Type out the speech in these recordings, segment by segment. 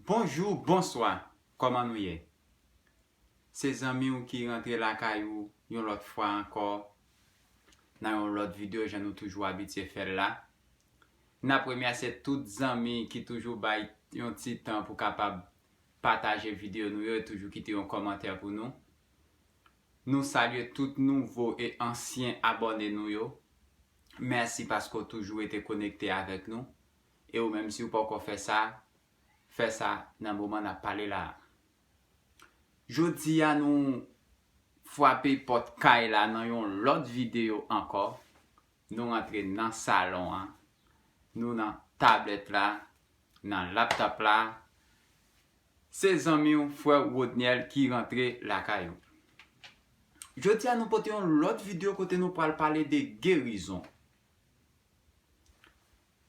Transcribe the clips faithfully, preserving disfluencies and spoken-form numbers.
Bonjou, bonswa, kòman nou ye? Se zanmi w ki rantre lakay ou yon lòt fwa ankò nan yon lòt videyo jan nou toujou abitye fè l la. N ap remèsye tout zanmi ki toujou bay yon ti tan pou kapab pataje videyo nou yo e toujou kite yon kòmantè pou nou. Nou salye tout nouvo e ansyen abòne nou yo. Mèsi paske w toujou rete konekte avèk nou. E ou menm si w poko fè sa, fè sa nan moman n ap pale la a. Jodi a nou frape pòt kay la nan yon lòt videyo ankò. Nou rantre nan salon an. Nou nan tablèt la, nan laptòp la. Se zanmi w, frè Rodniel ki rantre lakay ou. Jodi a nou pote yon lòt videyo kote nou pral pale de gerizon.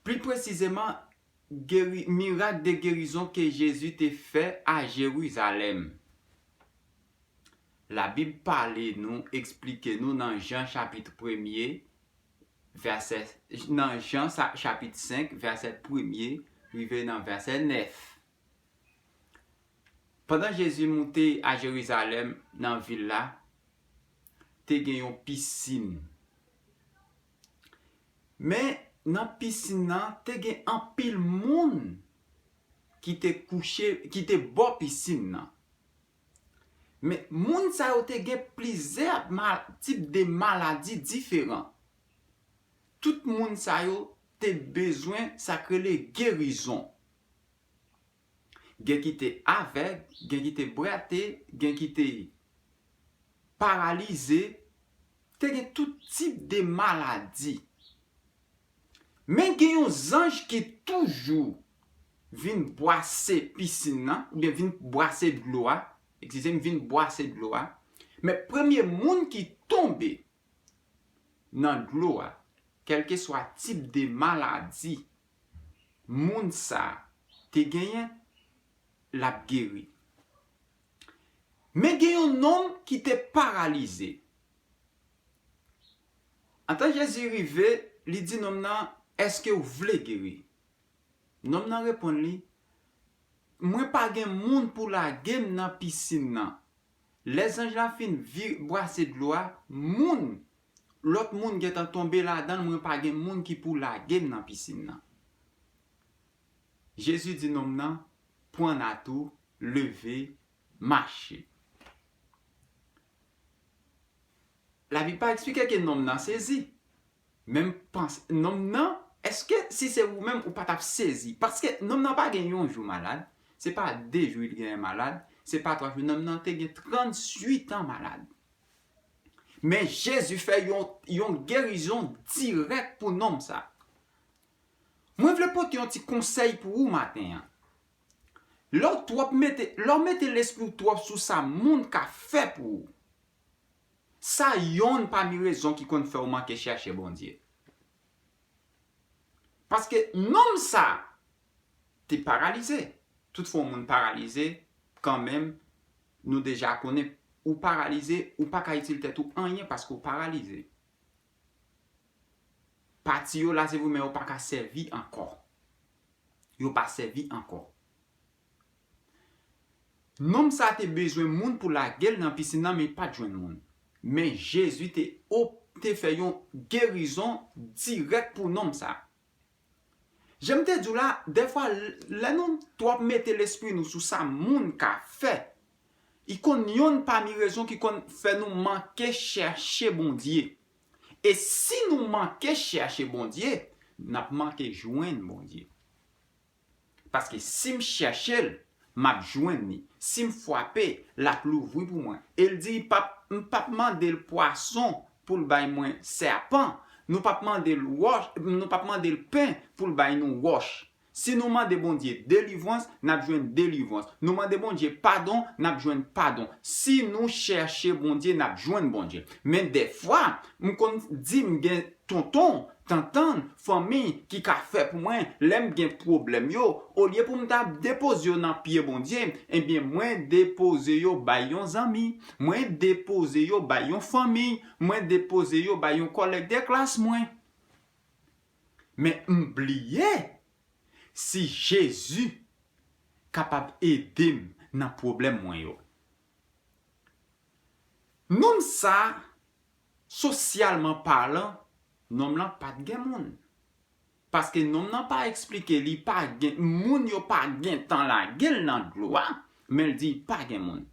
Pli presizeman, geri, mirak de gerizon ke Jezi te fè a Jerizalèm. Labib pale nou, eksplike nou nan Jan chapit premye, vèsè, nan Jan sa, chapit senk, vèsè premye, rive nan vèsè nèf. Pandan Jezi moute a Jerizalèm nan vil la, te gen yon pisin. Men nan pisin nan, te gen anpil moun ki te kouche, ki te bò pisin nan. Men moun sa yo te gen plizyè mal, tip de maladi diferan. Tout moun sa yo te bezwen sa k rele gerizon. Gen ki te avèg, gen ki te bwate, gen ki te paralize, te gen tout tip de maladi. Men gen yon zanj ki toujou vin bwase pisin nan, oubyen vin bwase dlo a, eskize m, vin bwase dlo a. Men premye moun ki tonbe nan dlo a, kèlkeswa tip de maladi moun sa a te genyen, l ap geri. Men gen yon nonm ki te paralize. Antan Jezi rive, li di nonm nan, èske w vle geri? Nonm nan reponn li, mwen pa gen moun pou lage m nan pisin nan. Lè zanj la fin vi, bwase dlo a, moun, lòt moun gentan tonbe ladan l, mwen pa gen moun ki pou lage m nan pisin nan. Jezi di nonm nan, pran nat ou, leve, mache. Labib pa eksplike ke nonm nan sezi. Men m panse, nonm nan, èske si se ou menm, ou pa t ap sezi? Paske nonm nan pa gen yon jou malad, se pa de jou li genyen malad, se pa twa jou, nonm nan te gen tranntuit an malad. Men Jezi fè yon, yon gerizon dirèk pou nonm sa. Mwen vle pote yon ti konsèy pou ou maten an. Lè w twòp mete, lè w mete lespri w twòp sou sa moun ka fè pou ou, sa yonn pami rezon ki konn fè w manke chèche Bondye. Paske nonm sa te paralize. Tout fwa yon moun paralize, kanmenm, nou deja konnen, ou paralize, ou pa ka itil tèt ou anyen paske w paralize. Pati yo lase vou, men yo pa ka sèvi ankò. Yo pa sèvi ankò. Nonm sa te bezwen moun pou lage l nan pisin nan, men li pa t jwenn moun. Men Jezi te op-, te fè yon gerizon dirèk pou nonm sa. Jan m te di w la, dèfwa, lè nou twòp mete lespri nou sou sa moun ka fè, li konn yonn pami rezon ki konn fè nou manke chèche Bondye. E si nou manke chèche Bondye, n ap manke jwenn Bondye. Paske si m chèche l, m ap jwenn li. Si m frape, l ap louvri pou mwen. E l di, p ap, m p ap mande l pwason pou l bay mwen sèpan. Nou p ap mande l wòch, nou p ap mande l pen pou l bay nou wòch. Si nou mande Bondye delivrans, n ap jwenn delivrans. Nou mande Bondye padon, n ap jwenn padon. Si nou chèche Bondye, n ap jwenn Bondye. Men dèfwa, m konn di m gen tonton, tantann, fanmi ki ka fè pou mwen lè m gen pwoblèm yo. Olye pou m ta depoze yo nan pye Bondye, ebyen, mwen depoze yo bay yon zanmi, mwen depoze yo bay yon fanmi, mwen depoze yo bay yon kòlèg de klas mwen. Men m bliye, si Jezi kapab ede m nan pwoblèm mwen yo. Nonm sa, sosyalman palan, nonm lan pa t gen moun. Paske nonm nan pa eksplike li pa gen, moun yo pa gentan lage l nan dlo a, men l di pa gen moun.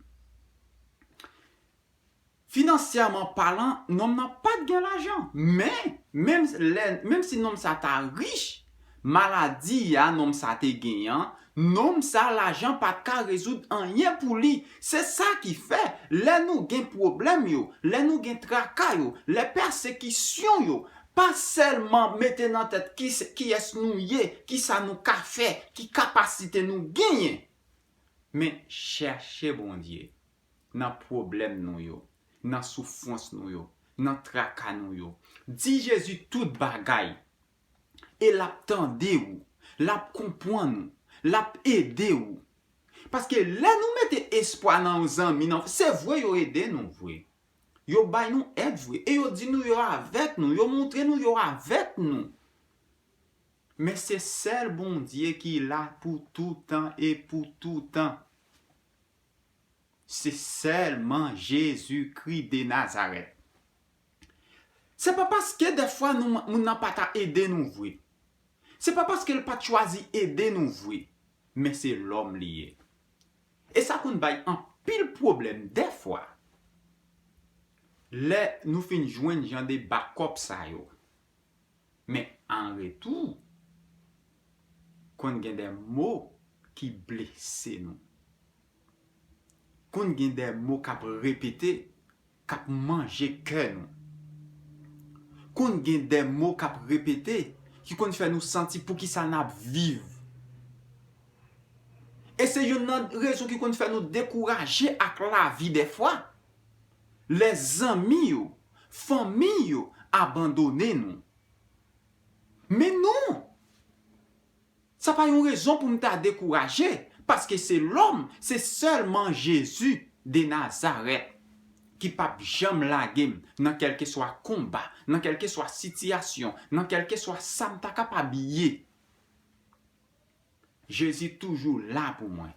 Finansyèman palan, nonm nan pa t gen lajan. Men, menm lè, menm si nonm sa ta rich, maladi a nonm sa te genyen an, nonm sa lajan pa t ka rezoud anyen pou li. Se sa ki fè, lè nou gen pwoblèm yo, lè nou gen traka yo, lè pèsekisyon yo, pa sèlman mete nan tèt ki, kiyès nou ye, ki sa nou ka fè, ki kapasite nou genyen. Men chèche Bondye nan pwoblèm nou yo, nan soufrans nou yo, nan traka nou yo. Di Jezi tout bagay. E l ap tande w, l ap konprann ou, l ap ede w. Paske lè nou mete espwa nan yon zanmi, nan, se vre yo ede nou vre. Yo bay nou èd vre. E yo di nou yo avèk nou, yo montre nou yo avèk nou. Men se sèl Bondye ki la pou toutan e pou toutan. Se sèlman Jezikri de Nazarèt. Se pa paske dèfwa nou, moun nan pa ta ede nou vre. Se pa paske l pa t chwazi ede nou vre. Men se lòm li ye. E sa konn bay anpil pwoblèm dèfwa. Lè nou fin jwenn jan de bakòp sa yo. Men an retou, konn gen de mo ki blese nou. Konn gen de mo k ap repete, k ap manje kè nou. Konn gen de mo k ap repete, ki konn fè nou santi poukisa n ap viv. E se youn nan rezon ki konn fè nou dekouraje ak lavi dèfwa. Lè zanmi yo, fanmi yo abandone nou. Men non! Sa pa yon rezon pou m ta dekouraje, paske se lòm, se sèlman Jezi de Nazarèt ki p ap janm lage m nan kèlkeswa konba, nan kèlkeswa sitiyasyon, nan kèlkeswa sa m ta kapab ye. Jezi toujou la pou mwen.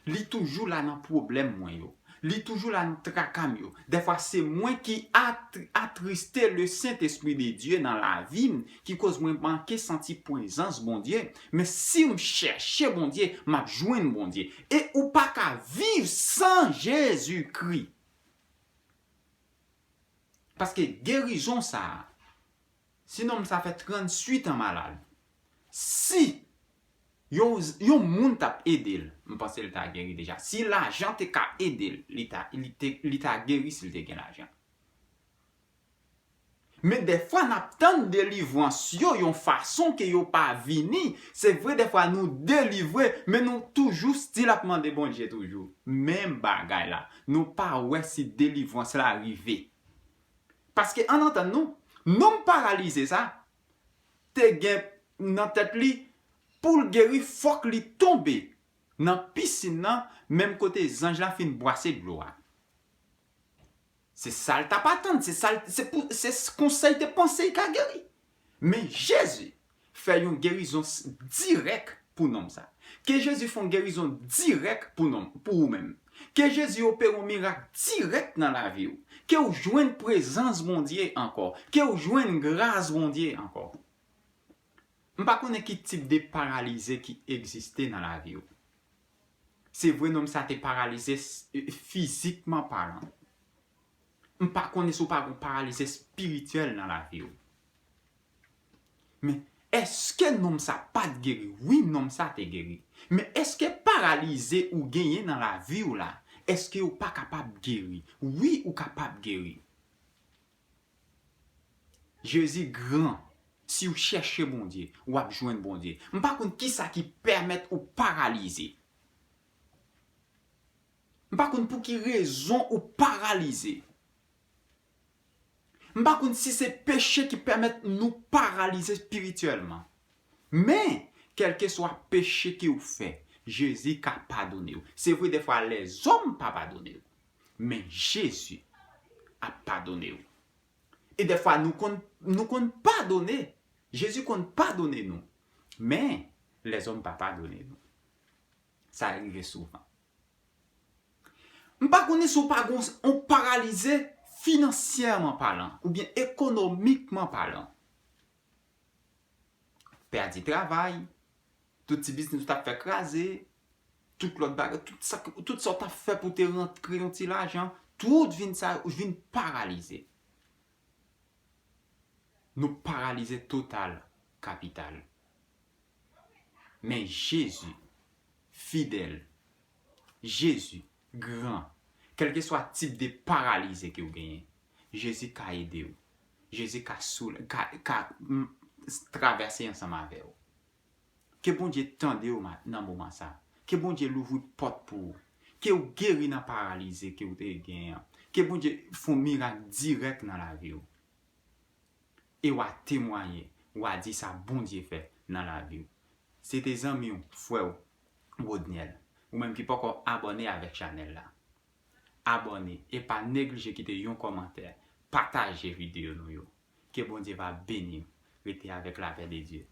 Li toujou la nan pwoblèm mwen yo. Li toujou la nan traka m yo. Dèfwa se mwen ki at-, atriste le Saint-Esprit de Dieu nan lavi m, ki koz mwen manke santi prezans Bondye. Men si m chèche Bondye, m ap jwenn Bondye. E ou pa ka viv san Jezikri. Paske gerizon sa a, si nonm sa fè tranntuit an malad, si yon, yon moun t ap ede l, m panse l ta geri deja. Si lajan te ka ede l, li ta, li te, li ta geri si l te gen lajan. Men dèfwa n ap tann delivrans yo yon fason ke yo pa vini. Se vre dèfwa nou delivre, men nou toujou still ap mande Bondye toujou. Menm bagay la. Nou pa wè si delivrans la rive. Paske ann antann nou, nonm paralize sa te gen nan tèt li, pou l geri, fòk li tonbe nan pisin nan, menm kote zanj la fin bwase dlo a. Se sa l t ap atann, se sa l, se pou, se s-, konsa l te panse l ka geri. Men Jezi fè yon gerizon s-, dirèk pou nonm sa. Ke Jezi fè yon gerizon dirèk pou nonm, pou ou menm. Ke Jezi opere yon mirak dirèk nan lavi w. Ke w jwenn prezans Bondye ankò. Ke w jwenn gras Bondye ankò. M pa konnen ki tip de paralize ki egziste nan lavi w. Se vre, nonm sa te paralize s-, fizikman palan. M pa konnen si w pa gen paralize espirityèl nan lavi w. Men, èske nonm sa pa t geri? Wi, nonm sa te geri. Men èske paralize ou genyen nan lavi w la, èske ou pa kapab geri? Wi, ou kapab geri. Jezi gran. Si w chèche Bondye, w ap jwenn Bondye. M pa konn kisa ki pèmèt ou paralize. M pa konn pou ki rezon ou paralize. M pa konn si se peche ki pèmèt nou paralize espirityèlman. Men, kèlkeswa peche ke w fè, Jezi ka padone w. Se vre, dèfwa lèzòm pa padone w, men Jezi ap padone w. E dèfwa nou konn, nou konn padone. Jezi konn padone nou. Men, lèzòm pa padone nou. Sa rive souvan. M pa konnen si w pa gen yon paralize finansyèman palan oubyen ekonomikman palan. Pèdi travay, tout ti biznis ou t ap fè kraze, tout lòt bagay, tout sa, tout sa w t ap fè pou te rantre yon ti lajan, tout vin sa, ou vin paralize. Nou paralize total, kapital. Men Jezi fidèl. Jezi gran. Kèlkeswa tip de paralize ke w genyen, Jezi ka ede w. Jezi ka soul-, ka, ka mm, travèse ansanm avè w. Ke Bondye tande w nan moman sa. Ke Bondye louvri pòt pou ou. Ke w geri nan paralize ke w te genyen an. Ke Bondye fè yon mirak dirèk nan lavi w. E w a temwaye, w a di sa Bondye fè nan lavi w. Se te zanmi w, frè w, Rodniel. Ou menm ki poko abòne avèk chanèl la, abòne e pa neglije kite yon kòmantè. Pataje videyo nou yo. Ke Bondye va beni w. Rete avèk lapè de Dye.